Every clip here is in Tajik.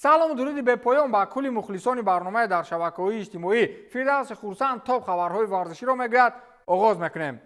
Салому дуруди бепоён ба кулли мухлисони барномаи дар шабакаҳои иҷтимоӣ. Фирдавси Хурсанд топ хабарҳои варзиширо мегӯяд. Оғоз мекунем.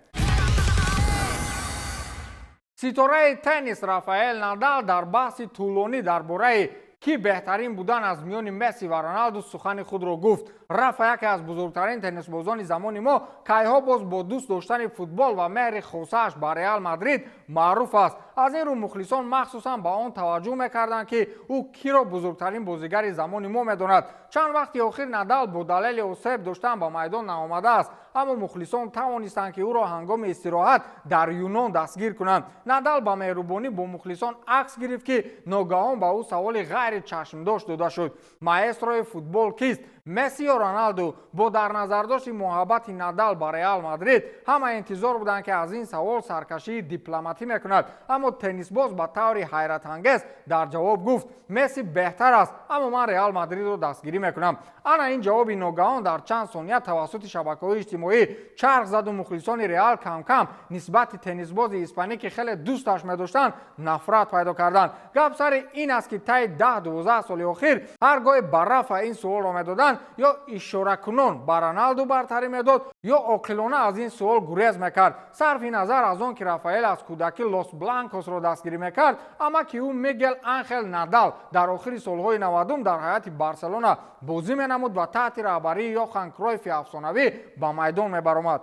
Ситораи теннис Рафаэл Надал дар баҳси тӯлонӣ дар бораи ки беҳтарин будан аз миёни Месси ва Роналду сухани худро гуфт. Рафа, яке аз бузургтарин теннисбозони замони мо, кайҳо боз бо дӯст доштани футбол ва меҳри хосааш ба Реал Мадрид маъруф аст. Аз ин рӯ мухлисон махсусан ба он таваҷҷӯҳ мекарданд, ки ӯ киро бузургтарин бозигари замони мо медонад. Чанд вақти охир Надал бо далели осеб доштан ба майдон наомадааст, аммо мухлисон тавонистанд, ки ӯро ҳангоми истироҳат дар Юнон дастгир кунанд. Надал ба меҳрубонӣ бо мухлисон акс гирифт, ки ногаҳон ба ӯ саволи ғайри чашмдошт дода шуд: маэстрои футбол кист, Месси ё Роналду? Бо дар назардошти муҳаббати Надал ба Реал Мадрид ҳама интизор буданд, ки аз ин савол саркашии дипломатӣ мекунад, аммо теннисбоз ба таври ҳайратангез дар ҷавоб гуфт: Месси беҳтар аст, аммо ман Реал Мадридро дастгирӣ мекунам. Ана ин ҷавоби ногаҳон дар чанд сония тавассути шабакаҳои иҷтимоӣ чарх заду мухлисони Реал кам-кам нисбати теннисбози испанӣ, ки хеле дӯсташ медоштанд, нафрат пайдо карданд. Гап сари ин аст, ки таи 10-12 соли охир ҳар гоҳе ба Рафа ин суолро медоданд, ё ишоракунон ба Роналду бартарӣ медод, ё оқилона аз ин суол гурез мекард. Сарфи назар аз он ки Рафаэл аз кӯдакӣ Лос Бланкосро дастгирӣ мекард, аммо ки ӯ Мигел Анхел Надал дар охири солҳои 90-ум дар ҳайати Барселона бозӣ менамуд ва таҳти раҳбарии Йохан Кройфи афсонавӣ ба майдон мебаромад.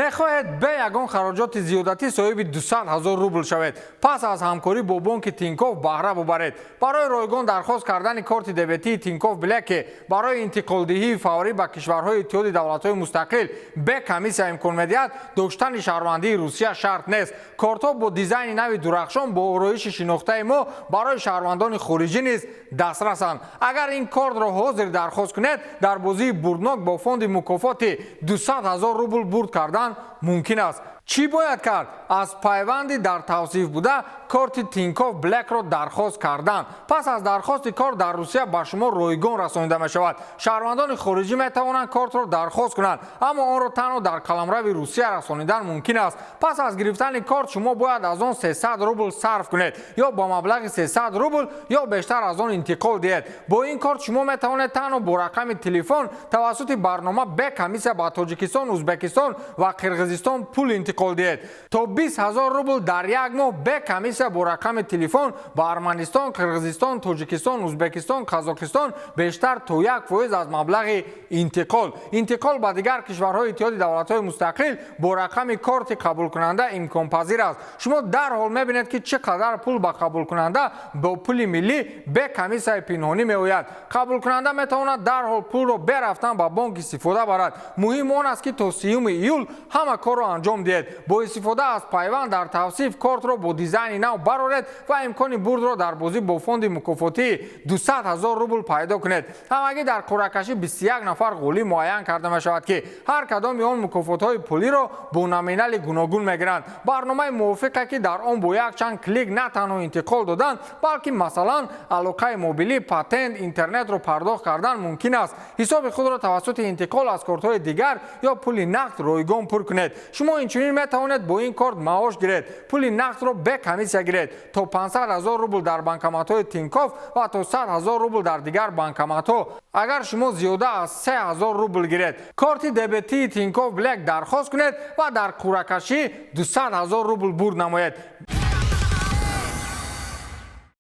Мехоҳед бе ягон хароҷоти зиёдатӣ соҳиби 200 ҳазор рубл шавед? Пас аз ҳамкорӣ бо бонки Тинькофф баҳра бубаред. Барои ройгон дархост кардани корти дебетии Тинькофф Блэк, ки барои интиқолдиҳии фаврӣ ба кишварҳои Иттиҳоди Давлатҳои Мустақил бе комиссия имкон медиҳад, доштани шаҳрвандии Русия шарт нест. Кортҳо бо дизайни нави дурахшон бо ороиши шинохтаи мо барои шаҳрвандони хориҷӣ низ дастрасанд. Агар ин кортро ҳозир дархост кунед, дар бозии бурднок бо фонди мукофоти 200 ҳазор рубл бурд кардан мумкин аст. Чӣ бояд кард? Аз пайванди дар тавсиф буда корти Тинькофф Блэкро дархост кардан. Пас аз дархости корт дар Русия ба шумо ройгон расонида мешавад. Шаҳрвандони хориҷӣ метавонанд кортро дархост кунанд, аммо онро танҳо дар қаламрави Русия расонидан мумкин аст. Пас аз гирифтани корт шумо бояд аз он 300 рубл сарф кунед ё бо маблағи 300 рубл ё бештар аз он интиқол диҳед. Бо ин корт шумо метавонед танҳо бо рақами телефон тавассути барнома бе комиссия ба Тоҷикистон, Ӯзбекистон ва Қирғизистон пул интиқол диҳед. То 20 ҳазор рубл дар як моҳ бе комиссия бо рақами телефон ба Арманистон, Қирғизистон, Тоҷикистон, Ӯзбекистон, Қазоқистон, бештар то 1% аз маблағи интиқол. Интиқол ба дигар кишварҳои Иттиҳоди Давлатҳои Мустақил бо рақами корти қабулкунанда имконпазир аст. Шумо дарҳол мебинед, ки чӣ қадар пул ба қабулкунанда бо пули миллӣ бе комиссияи пинҳонӣ меояд. Қабулкунанда метавонад дарҳол пулро бе рафтан ба бонк истифода барад. Муҳим он аст, ки то 30 июл ҳама корро анҷом диҳед. Бо истифода аз пайванд дар тавсиф кортро бо дизайни нав бароред ва имкони бурдро дар бозӣ бо фонди мукофотии 200 ҳазор рубл пайдо кунед. Ҳамагӣ дар қуръакашӣ 21 нафар ғолиб муайян карда мешавад, ки ҳар кадоми он мукофотҳои пулиро бо номинали гуногун мегиранд. Барномаи мувофиқе, ки дар он бо якчанд клик на танҳо интиқол додан, балки масалан алоқаи мобилӣ, патент, интернетро пардохт кардан мумкин аст. Ҳисоби худро тавассути интиқол аз кортҳои дигар ё пули нақд ройгон пур кунед. Шумо инчунин метавонед бо ин корт маош гиред, пули нақдро бе комиссия гиред, то 500 ҳазор рубл дар банкоматҳои Тинькофф ва то 100 ҳазор рубл дар дигар банкоматҳо, агар шумо зиёда аз 3 ҳазор рубл гиред. Корти дебетии Тинькофф Блэк дархост кунед ва дар қуръакашӣ 200 ҳазор рубл бурд намоед.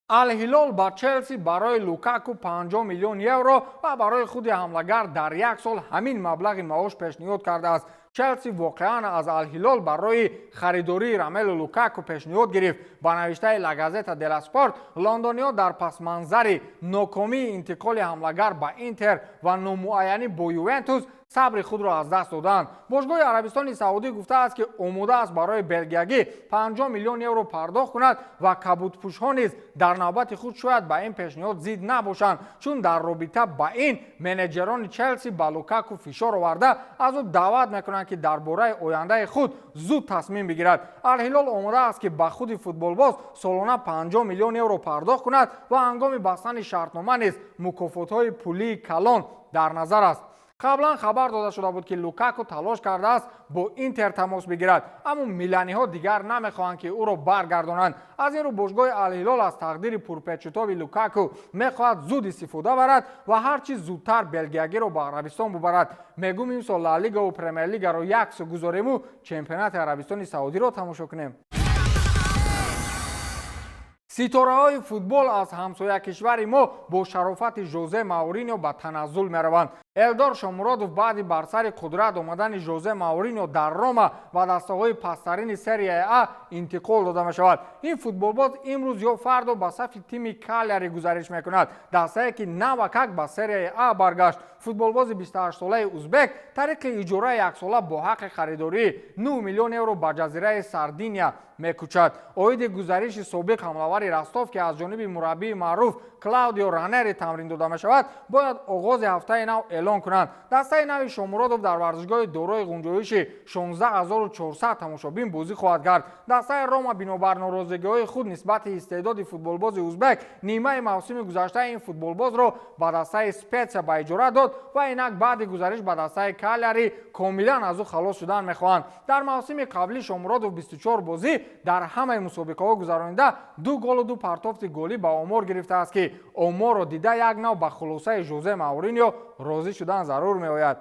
Алҳилол ба Челси барои Лукаку 50 миллион евро ва барои худи ҳамлагар дар як сол ҳамин маблағи маош пешниҳод кардааст. Челси воқеан аз Алҳилол барои харидории Ромелу Лукаку пешниҳод гирифт. Ба навиштаи Ла Газета делла Спорт, лондониҳо дар пасманзари нокомии интиқоли ҳамлагар ба Интер ва номуайянӣ бо Ювентус сабри худро аз даст доданд. Бошгоҳи Арабистони Саудӣ гуфтааст, ки омода аст барои белгиягӣ 50 миллион евро пардохт кунад ва кабудпӯшҳо низ дар навбати худ шояд ба ин пешниҳод зид набошанд, чун дар робита ба ин менеҷерони Челси ба Лукаку фишор оварда, аз ӯ даъват мекунанд, ки дар бораи ояндаи худ зуд тасмим бигирад. Алҳилол омода аст, ки ба худи футболбоз солона 50 миллион евро пардохт кунад ва ҳангоми бастани шартнома низ мукофотҳои пулии калон дар назар аст. Қаблан хабар дода шуда буд, ки Лукаку талош кардааст бо Интер тамос бигирад, аммо миланиҳо дигар намехоҳанд, ки ӯро баргардонанд. Аз ин рӯ бошгоҳи Алҳилол аз тақдири пурпечутоби Лукаку мехоҳад зуд истифода барад ва ҳар чӣ зудтар белгиягиро ба Арабистон бубарад. Мегӯм, имсол Ла Лигаву Премер-лигаро як су гузориму чемпионати Арабистони Саудиро тамошо кунем. Ситораҳои футбол аз ҳамсоя кишвари мо бо шарофати Жозе Мауринио ба таназзул мераванд. Элдор Шомуродов баъди бар сари қудрат омадани Жозе Мауринио дар Рома ва дастаҳои пасттарини Серияи А интиқол дода мешавад. Ин футболбоз имрӯз ё фардо ба сафи тими Калиари гузариш мекунад, дастае, ки навакак ба Серияи А баргашт. Футболбози 28-солаи узбек тариқи иҷораи яксола бо ҳаққи харидории 9 миллион евро ба ҷазираи Сардиния мекӯчад. Оиди гузариши собиқ ҳамлавари Ростов, ки аз ҷониби мураббии маъруф Клаудио Ранери тамрин дода мешавад, бояд оғози ҳафтаи нав эълон кунанд. Дастаи нави Шомуродов дар варзишгоҳи дорои ғунҷоиши 16 400 тамошобин бозӣ хоҳад кард. Дастаи Рома бинобар норозигиҳои худ нисбати истеъдоди футболбози узбек нимаи мавсими гузашта ин футболбозро ба дастаи Спетсия ба иҷора дод ва инак баъди гузариш ба дастаи Калиари комилан аз ӯ халос шудан мехоҳанд. Дар мавсими қаблӣ Шомуродов 24 бозӣ дар ҳамаи мусобиқаҳо гузаронида, ду голу ду партофти голӣ ба омор гирифтааст, ки оморро дида як нав ба хулосаи Жозе Мауриньо розӣ шудан зарур меояд.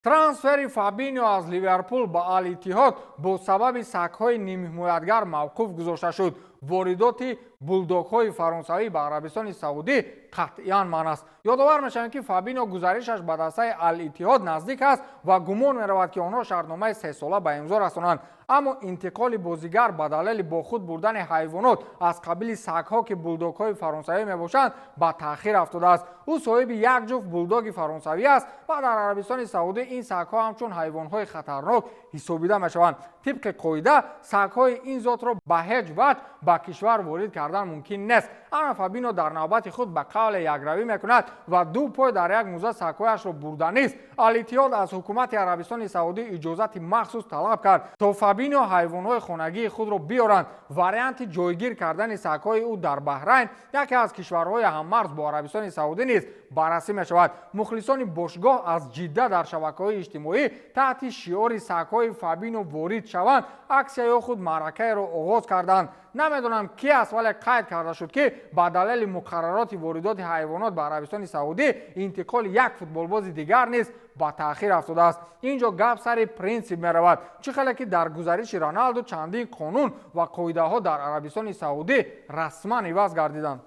Трансфери Фабинио аз Ливерпул ба Ал Иттиҳод бо сабаби сагҳои нимҳимоятгар мавқуф гузошта шуд. Воридоти булдогҳои фаронсавӣ ба Арабистони Саудӣ қатъиян манъ аст. Ёдовар мешавем, ки Фабино гузаришаш ба дастаи Ал Иттиҳод наздик аст ва гумон меравад, ки онҳо шартномаи сесола ба имзо расонанд, аммо интиқоли бозигар ба далели бо худ бурдани ҳайвонот аз қабили сагҳо, ки булдогҳои фаронсавӣ мебошанд, ба таъхир афтодааст. Ӯ соҳиби як ҷуфт булдоги фаронсавӣ аст ва дар Арабистони Саудӣ ин сагҳо ҳамчун ҳайвонҳои хатарнок ҳисобида мешаванд. Тибқи қоида, сагҳои ин зотро ба ҳеҷ ваҷҳ ба кишвар ворид кардан мумкин нест. Ана Фабино дар навбати худ ба қавле якравӣ мекунад ва ду пой дар як муза сагҳояшро бурданист. Ал Иттиҳод аз ҳукумати Арабистони Саудӣ иҷозати махсус талаб кард, то Фабино ҳайвонҳои хонагии худро биёранд. Варианти ҷойгир кардани сагҳои ӯ дар Баҳрайн, яке аз кишварҳои ҳаммарз бо Арабистони Саудӣ, низ баррасӣ мешавад. Мухлисони бошгоҳ аз Ҷидда дар шабакаҳои иҷтимоӣ таҳти шиори «Сагҳои Фабино ворид шаванд» аксия ё худ маъракаеро оғоз карданд. Намедонам, ки аст, вале қайд карда шуд, ки ба далели муқаррароти воридоти ҳайвонот ба Арабистони Саудӣ интиқоли як футболбози дигар низ ба таъхир афтодааст. Ин ҷо гап сари принсип меравад, чӣ хеле ки дар гузариши Роналду чандин қонун ва қоидаҳо дар Арабистони Саудӣ расман иваз гардиданд.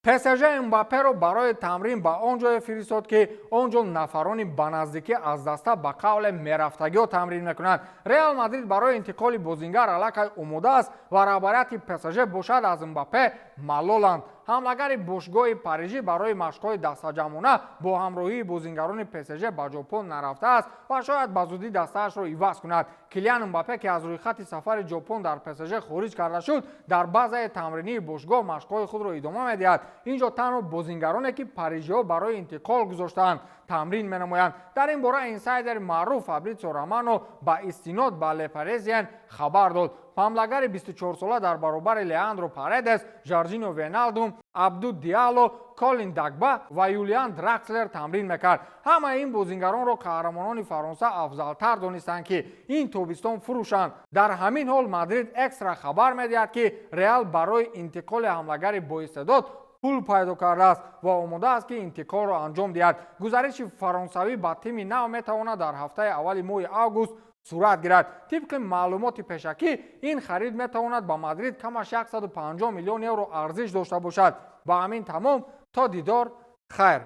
ПСЖ Мбапперо барои тамрин ба он ҷое фиристод, ки он ҷо нафарони ба наздикӣ аз даста ба қавле мерафтагиҳо тамрин мекунанд. Реал Мадрид барои интиқоли бозингар аллакай омода аст ва раҳбарияти ПСЖ бошад, аз Мбаппе малоланд. Ҳамлагари бошгоҳи Парижӣ барои машқҳои дастаҷамъона бо ҳамроҳии бозингарони ПСЖ ба Ҷопон нарафтааст ва шояд ба зудӣ дастаашро иваз кунад. Килиан Мбаппе, ки аз рӯйхати сафари Ҷопон дар ПСЖ хориҷ карда шуд, дар базаи тамринии бошгоҳ машқҳои худро идома медиҳад. Ин ҷо танҳо бозингароне, ки парижиҳо барои интиқол гузоштаанд, тамрин менамоянд. Дар ин бора инсайдери маъруф Фабритсио Романо ба истинод ба Ле Паризиен хабар дод. Ҳамлагари 24сола дар баробари Леандро Паредес, Жоржино Веналдум, Абду Диало, Колин Дагба ва Юлиан Дракслер тамрин мекард. Ҳамаи ин бозингаронро қаҳрамонони Фаронса афзалтар донистанд, ки ин тобистон фурӯшанд. Дар ҳамин ҳол Мадрид Экстра хабар медиҳад, ки Реал барои интиқоли ҳамлагари боистеъдод пул пайдо кардааст ва омода аст, ки интиқолро анҷом диҳад. Гузариши фаронсавӣ ба тими нав метавонад дар ҳафтаи аввали моҳи август сурат гирад. Тибқи маълумоти пешакӣ, ин харид метавонад ба Мадрид камаш 150 миллион евро арзиш дошта бошад. Ба ҳамин тамом, то дидор, хайр.